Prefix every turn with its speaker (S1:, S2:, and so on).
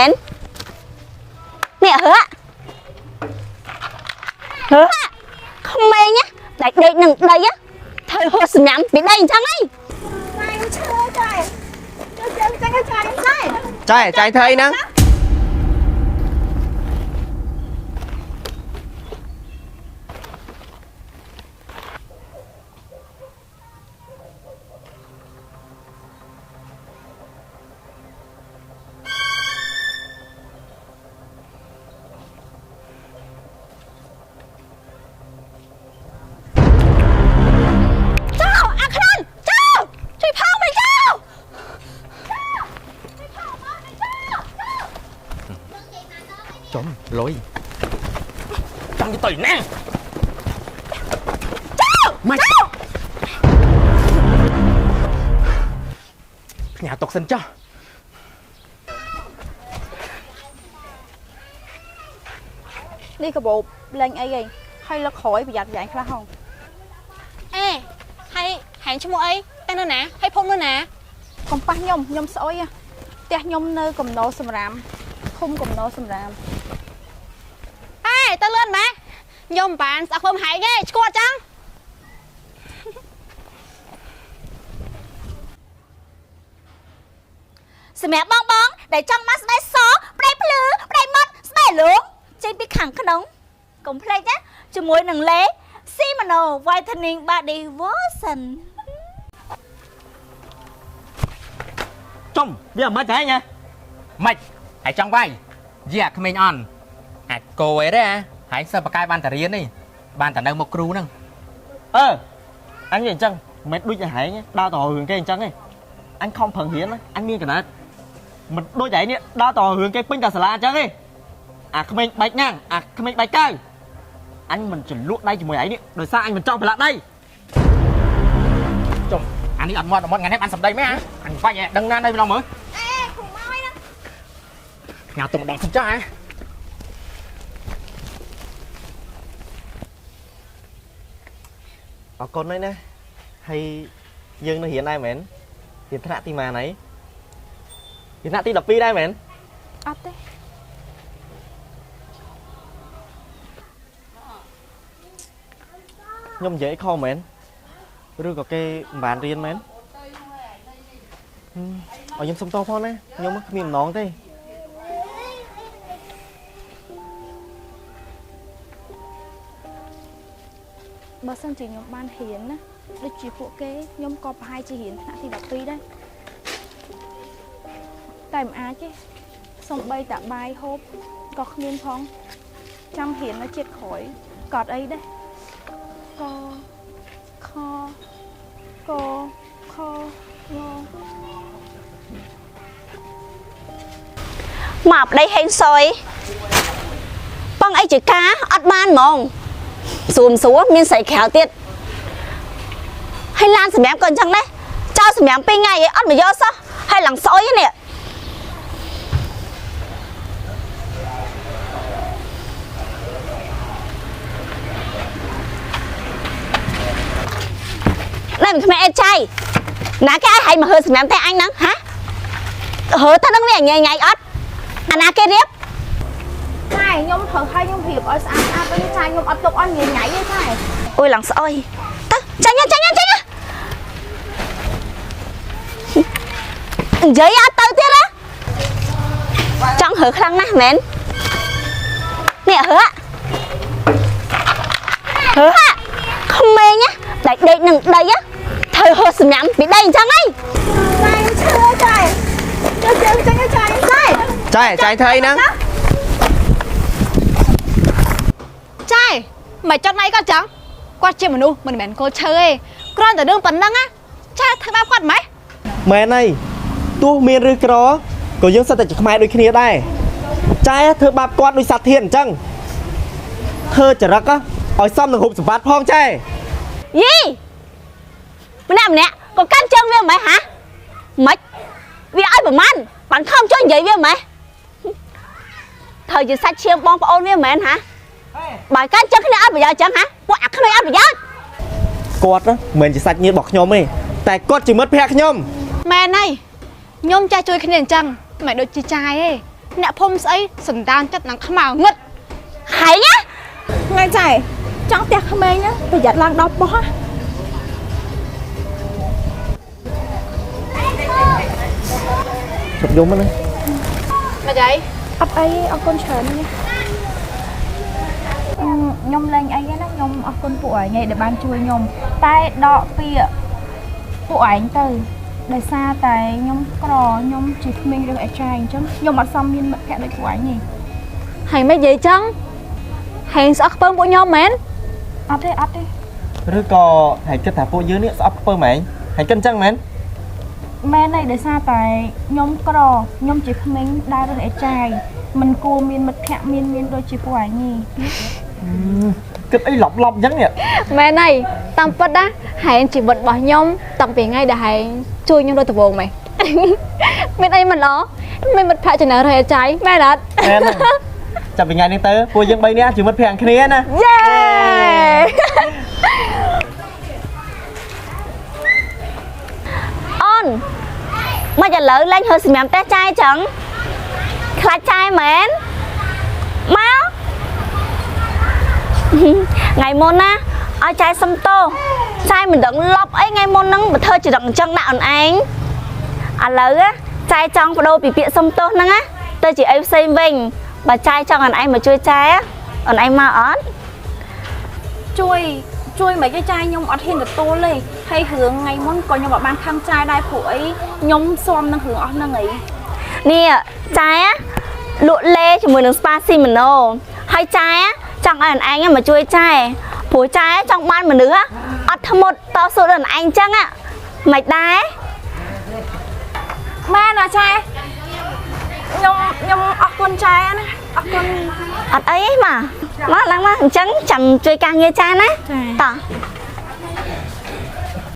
S1: មែននេះហឺហឺក្មេងណាដែលដេកនឹងដីត្រូវហូតសម្ញាំពីដីអញ្ចឹងហី
S2: ឈើចាជួយជើងចាចាចា
S3: ចែចែធ្វើអីហ្នឹង
S1: ចៅអាខ្នន់ចៅជួយផងមកចៅ
S3: ចំលុយចង់ទៅណា
S1: ចៅ
S3: ម៉េច
S1: ចៅ
S3: ផ្ញើទុកសិនចុះ
S2: នេះកាបូបលែងអីហីហើយលឹកក្រោយប្រយ័ត្នប្រយែងខ្លះហង
S4: អេហើយហែងឈ្មោះអីតែនៅណាហើយភូមិនៅណា
S2: កំប៉ះខ្ញុំខ្ញុំស្អុយផ្ទះខ្ញុំនៅកំណោសម្រាមឃុំកំណោសម្រាម
S4: អេទៅលឿនម៉េះខ្ញុំមិនបានស្អប់ខ្ញុំហែងទេឈួតចឹង
S1: សម្រាប់បងបងដែលចង់មកស្បែកសប្តីភ្លឺប្តីម៉ត់ស្បែកលងចេញពីខាងក្នុងកុំភ្លេចណាជាមួយនឹងលេស៊ីម៉ាណូ Whitening Body Lotion
S3: ចំវាមិនហែងហ៎ម៉េចហើយចង់វាយយីអាក្មេងអន់អាចគោអីទេហែងសិស្សបកាយបានតែរៀននេះបានតែនៅមុខគ្រូហ្នឹង
S5: អឺអញវាអញ្ចឹងមិនដូចតែហែងដើរតរឿងគេអញ្ចឹងទេអញខំប្រឹងរៀនអញមានកណិតមិនដូចឯងនេះដើរតរឿងគេពេញតែសាលាអញ្ចឹងទេអាក្មេងបែកញ៉ាំងអាក្មេងបែកកៅអញមិនចលក់ដៃជាមួយឯងនេះដោយសារអញមិនចង់ប្រឡាក់ដៃ
S3: ចំអានេះអត់មាត់អត់មាត់ថ្ងៃនេះបានសម្ដីមែនហ៎អញវាយឯងដឹងណានៅម្ដងមើល
S1: អេគ្រូមកហើយណា
S3: ផ្ញើទុកម្ដងសិនចុះហ៎
S5: អរគុណហើយណាហើយយើងនៅរៀនដែរមែនរៀនថ្នាក់ទីម៉ានហើយរៀនថ្នាក់ទី12ដែរមែន
S2: អត់ទេ
S5: ខ្ញុំនិយាយខុសមែនឬក៏គេមិនបានរៀនមែនឲ្យខ្ញុំសុំទោសផងណាខ្ញុំគ្មានម្ដងទេ
S2: បើសិនជាខ្ញុំបានរៀនណាដូចជាពួកគេខ្ញុំក៏ប្រហែលជារៀនថ្នាក់ទី12ដែរតែមិនអាចទេសំបីតាបាយហូបក៏គ្មានផងចាំរៀននៅជាតិក្រោយក៏អត់អីដែរកខកខង
S1: មកប្តីហេងសុយបងអីជាការអត់បានហ្មងស្រួលស្រួលមានស្រីក្រៅទៀតហើយឡានសម្រាប់ក៏អញ្ចឹងដែរចោលសម្រាប់2ថ្ងៃឯងអត់មកយកសោះហើយឡើងស្អុយនេះណែមិនគ្មានអេតចៃណាគេឲ្យហែងមកហឺសម្រាប់តែអញហ្នឹងហ៎ហឺទៅនឹងវាញ៉ៃញ៉ៃអត់អាណាគេរៀប
S2: ចែខ្ញុំត្រូវឲ្យខ្ញុំរៀបឲ្យស្អាតស្អាតវិញចែខ្ញុំអត់ទុកឲ្យញ៉ៃញ៉ៃទេចែ
S1: អូយឡើងស្អុយទៅចាញ់ចាញ់ចាញ់និយាយអត់ទៅទៀតហ៎ចង់រើខ្លាំងណាស់មែននេះរើរើក្មេងណាដែលដេកនឹងដីត្រូវហូតសម្ញាំពីដីអញ្ចឹងហី
S2: ចែឈើចែជួយជើងចាចាចា
S3: ចែចែធ្វើអីហ្នឹង
S4: ចែមិនចត់ណៃគាត់ចឹងគាត់ជាមនុស្សមិនមែនកូនឈើទេគ្រាន់តែរឿងប៉ុណ្ណឹងណាចែធ្វើបាបគាត់ម៉េច
S5: មែនហើយទោះមានឬក្រក៏យើងសិតតែជាខ្មែរដូចគ្នាដែរចែធ្វើបាបគាត់ដូចសត្វធានអញ្ចឹងធ្វើចរិតឲ្យសមនឹងរូបសម្បត្តិផងចែ
S1: យីម្នាក់ម្នាក់ក៏កាន់ជើងវាមិនហ៎ម៉េចវាឲ្យប្រមាណបានខំជួយនិយាយវាមិនហ៎ត្រូវជាសាច់ឈាមបងប្អូនវាមិនមែនហ៎បើកាន់ជើងគ្នាអត់ប្រយោជន៍ចឹងហ៎ពួកអាក្មេងអត់ប្រយោជន៍
S5: គាត់មិនមែនជាសាច់ញាតិរបស់ខ្ញុំទេតែគាត់ជាមិត្តភក្តិខ្ញុំ
S4: មែនហើយខ្ញុំចេះជួយគ្នាអញ្ចឹងមិនដូចជាចាយទេ អ្នកភូមិស្អីសន្តានចិត្តនឹងខ្មៅងឹត
S1: ហែងណា
S2: ថ្ងៃចែចង់ផ្ទះក្មេងណាប្រយ័ត្នឡើងដល់ប៉ុស្តិ៍
S5: ជប់យំណា
S4: មកយាយ
S2: អត់អីអរគុណច្រើនណាស់ខ្ញុំលេងអីណាខ្ញុំអរគុណពួកឯងឯងដែលបានជួយខ្ញុំតែដកពាក្យពួកឯងទៅដោយសារតែខ្ញុំក្រខ្ញុំជាក្មេងរឿងអេចាយអញ្ចឹងខ្ញុំអត់សមមានមិត្តភក្តិដូចពួកឯងទេ
S4: ហើយមិននិយាយចឹងហែងស្អប់ខ្ពើមពួកខ្ញុំមែន
S2: អត់ទេអត់ទេ
S5: ឬក៏ហែងគិតថាពួកយើងនេះស្អប់ខ្ពើមហែងហែងគិតអញ្ចឹងមែន
S2: មែនហើយដោយសារតែខ្ញុំក្រខ្ញុំជាក្មេងដែលរើសអេចាយមិនគួរមានមិត្តភក្តិមានមានដូចជាពួកឯងទេ
S5: គិតអីឡប់ឡប់អញ្ចឹងនេះ
S4: មែនហើយតាមពិតណាហែងជីវិតរបស់ខ្ញុំតាំងពីថ្ងៃដែលហែងជួយខ្ញុំដល់ដំបូងមែនមានអីមិនល្អមានមិត្តភក្តិចំណានរើសអេចាយមែនអត់
S5: មែនហ្នឹងចាប់ពីថ្ងៃនេះទៅពួកយើង3នាក់ជាមិត្តភក្តិគ្នាណា
S4: យេ
S1: អូនមកឥឡូវលែងហើសម្រាប់ផ្ទះចាយចឹងខ្លាចចាយមែនមកថ្ងៃមុនណាឲ្យចាយសុំទោសចាយមិនដឹងលប់អីថ្ងៃមុនហ្នឹងបើធ្វើជាដឹងអញ្ចឹងដាក់អូនឯងឥឡូវណាចាយចង់បដូរពីពាក្យសុំទោសហ្នឹងណាទៅជាអីផ្សេងវិញបើចាយចង់អូនឯងមកជួយចាយអូនឯងមកអត់
S2: ជួយជួយមិនគេចាយខ្ញុំអត់ហ៊ានទទួលទេហើយរឿងថ្ងៃមុនក៏ខ្ញុំអត់បានខឹងចាយដែរព្រោះអីខ្ញុំស៊ាំនឹងរឿងអស់ហ្នឹងអី
S1: នេះចាយលក់លេជាមួយនឹងស្ប៉ាស៊ីម៉ូណូហើយចាយចង់ឲ្យអូនឯងមកជួយចាយព្រោះចាយចង់បានមនុស្សអត់ធ្មត់តស៊ូដល់អូនឯងចឹងមិនដែរ
S2: មែនអត់ចាយខ្ញុំខ្ញុំអរគុណចាយណាអរគុណ
S1: អត់អីទេមកមកឡើងមកអញ្ចឹងចាំជួយការងារចាណា
S2: ចា
S1: តោះ